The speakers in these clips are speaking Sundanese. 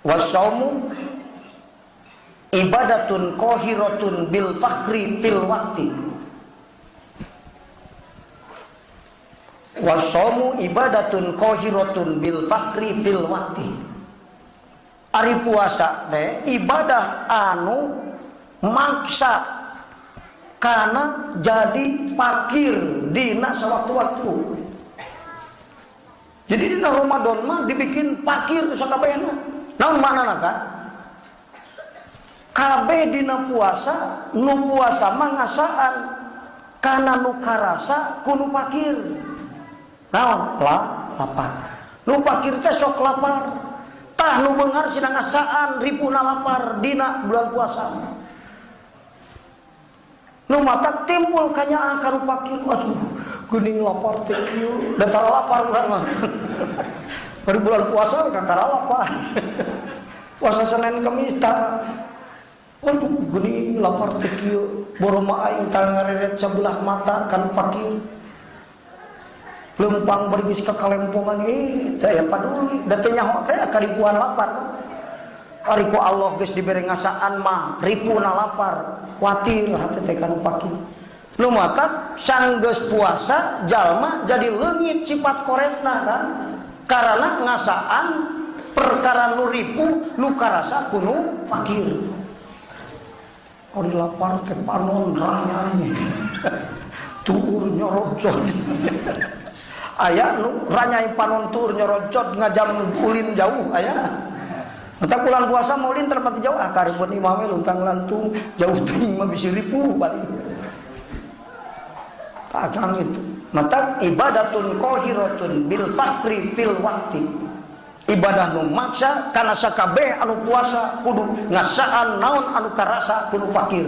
Wasaumu ibadatun qahiratun bil fakri fil waqti. Wasaumu ibadatun qahiratun bil fakri fil waqti. Ari puasa teh ibadah anu maksa kana jadi fakir dina sawaktu-waktu. Jadi dina Ramadan mah dibikin fakir sakabehna. Naon maknana ka? Kabeh dina puasa, nu puasa mah ngasaan kana nu karasa ku nu fakir. Naon? Lapar. Nu fakir teh sok lapar. Tah nu beunghar sina ngasaan ripuna lapar dina bulan puasa. Nu matak timbul kanyaah ka nu fakir. Aduh, geuning lapar teh kieu. Da tara lapar urang mah. Bari bulan puasa kakara lapar. Puasa Senin Kamis tara. Aduh, geuning lapar teh kieu. Boro mah aing tara ngareret sabelah mata kan fakir. Lempang bergis ka kalempongan teh aya paduli. Da teh nyaho teh karipuan lapar. Ari ku Allah geus dibere ngasaan mah ripuna lapar, kuatir hate teh ka nu fakir. Nu matak sanggeus puasa jalma jadi leungit sifat koretna kan. Karena ngasaan perkara nu ripu nu karasa ku nu fakir. Ari lapar teh panon ranyai. Tuur nyorocot. Aya nu ranyai panon tuur nyorocot ngajam ulin jauh aya. Entah bulan puasa mau ulin terpati jauh ah karibun imame luntang lantung jauh teuing mah bisi ripuh balik. Takang itu. Mata ibadatun qahiratun bil fakri fil waqti. Ibadah nu maksa kana sakabeh anu puasa kudu ngasaan naon anu karasa kudu fakir.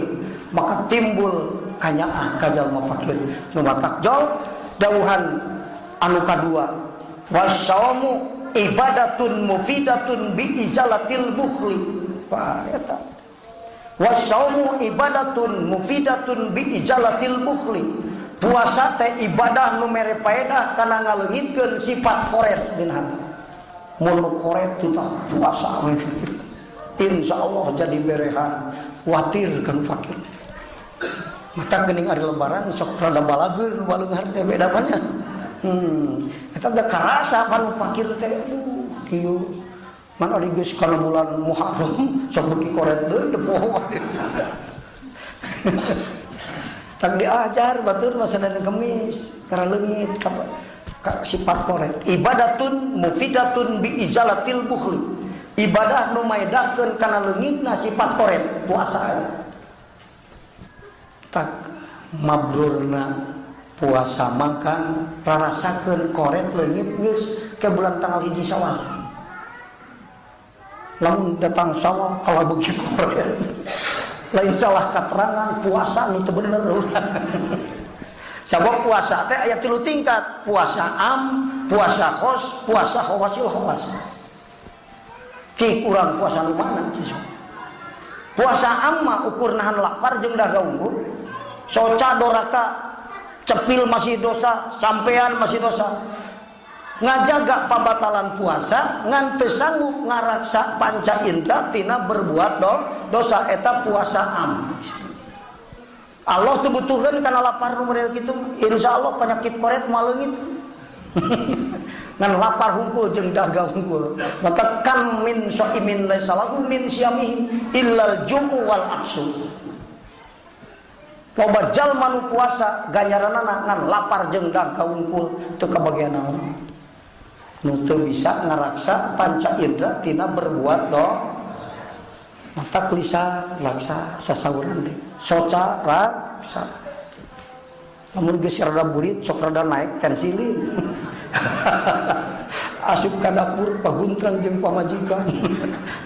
Maka timbul kanyaah ka jalma fakir. Nu matak jol dawuhan anu kadua wasaumu ibadatun mufidatun bi izalatil bukhli. Pak eta. Wasaumu ibadatun mufidatun bi izalatil bukhli. Puasa teh ibadah nu mere paedah kana ngaleungitkeun sifat koret dina hati. Mun koret kita puasa we. Insyaallah jadi berehan, watir kan fakir. Mata geuning ari lebaran sok rada balageur nu baleunghar teh beda banyak. Eta da karasa pan fakir teh aduh kieu. Man ari geus kana bulan Muharram sok beuki koret deui teu poho. Tak diajar batur mah Senin Kemis karena leungit sifat koret. Ibadatun mufidatun bi izalatil bukhli. Ibadah nu maedahkeun kana leungitna sifat koret puasa. Tak mabrurna puasa makan rarasakeun koret leungit geus ke bulan tanggal 1 Syawal. Lamun datang Syawal kalau beuki koret. Lain salah keterangan puasa nu teu bener. Sabab puasa teh aya 3 tingkat, puasa am, puasa khos, puasa khawasil khawas. Ki kurang puasa nu mana cisu. Puasa am mah ukur nahan lapar jeung dahaga unggul. Soca doraka cepil masih dosa, sampean masih dosa. Ngajaga pabatalan puasa ngan teu sanggup ngaraksa panca indra tina berbuat dosa eta puasa am. Allah teu butuhkeun kana lapar nu model kitu, insyaallah penyakit koret moal leungit. Ngan lapar hungkul jeung dahaga hungkul. Maka kam min shaimin laisa lahu min syamihi illal ju'u wal aksu. Loba jalma nu puasa ganjaranana ngan lapar jeung dahaga hungkul teu kabagian naon. Nu teu bisa ngaraksa panca indra tina berbuat do. Mata kulisa laksa sasauran teh. Soca raksa. Lamun geus rada burit sok rada naik tensilin. Asup ka dapur paguntrang jeung pamajikan.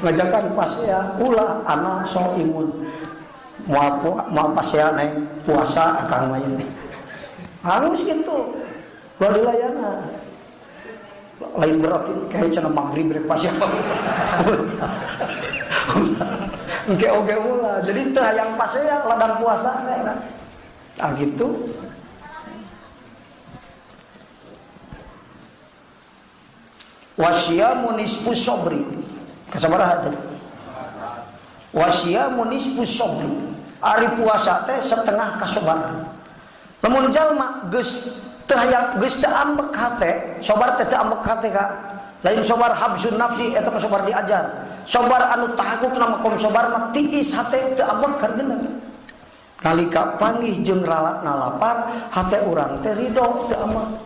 Ngajakan pasea ulah anak so imun. Moal pasea naik puasa akang mah teh. Harus gitu. Ulah dilayana. Lain berarti kayak cenah maghrib rek pasea. Engke oge ulah. Jadi teu hayang pasea ladang puasa teh kan. Ah gitu. Wasyamu nisfu sabri. Kasabaraha teh? Wasiyamu nisfu sobri. Ari puasa teh setengah kasobaran. Lamun jalma geus teu hayang, geus teu ambek hate, sobar teh teu ambek hate ka. Lain sobar habsun nafsi, eta mah sobar diajar. Sobar anu tahakukna makom sobar mah tiis hate, teu ambek hartina. Nalika panggih jeung ralana lapar, hate urang teh ridho, teu ambek.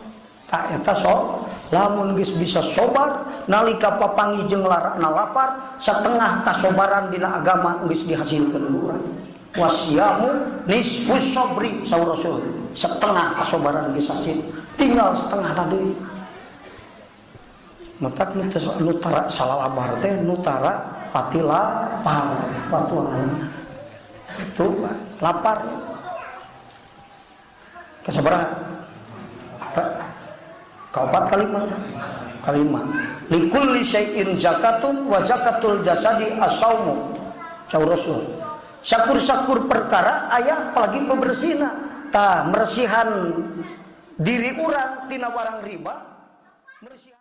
Tah, eta so lamun geus bisa sobar nalika papanggih jeung larana lapar, setengah kasobaran dina agama geus dihasilkeun ku urang. Wasiyamu nisfu sobri, saur Rasul, setengah kasobaran geus hasil, tinggal setengah deui. Matak nu tara salalabar teh nu tara pati lapar. Patuangan itu lapar. Kasabaraha? Kaopat, kalima? Kalima. Likulli syai'in zakatun wa zakatul jasadi as-saumu, saur Rasul. Sakur-sakur perkara aya, apalagi bebersihna. Tah, meresihan diri urang tina barang riba, meresihan.